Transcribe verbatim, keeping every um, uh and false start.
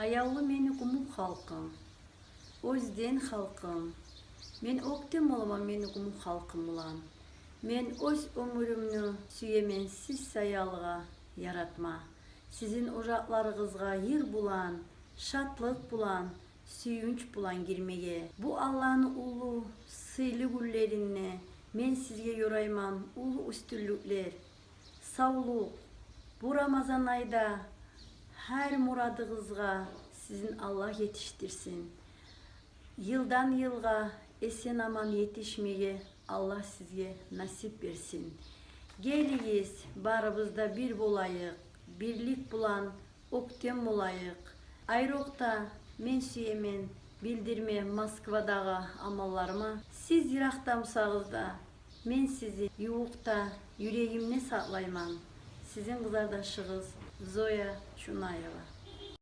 Аявлу мени къумукъ халкъым, оьзден халкъым. Мен оьктем боламан мени къумукъ халкъым булан. Мен оьз оьмюрюмню сюемен сиз саялыгъа яратма. Сизин ожакъларыгъызгъа йыр булан, шатлыкъ булан, сююнч булан гирмеге. Бу Аллагьны уллу сыйлы гюнлеринде мен сизге ёрайман уллу уьстюнлюклер, савлукъ. Бу Рамазан айда гьар мурадыгъызгъа сизин Аллагь етишдирсин. Йылдан йылгъа эсен-аман етишмеге Аллагь сизге насип берсин. Гелигиз, барыбыз да бир болайыкъ, бирлик булан оьктем болайыкъ. Айрокъда мен сюемен билдирме Москвадагъы амалларыма. Сиз йыракъда бусагъыз да, мен сизин ювукъда, юрегимде сакълайман. Сизин къызардашыгъыз Зоя Чунаева.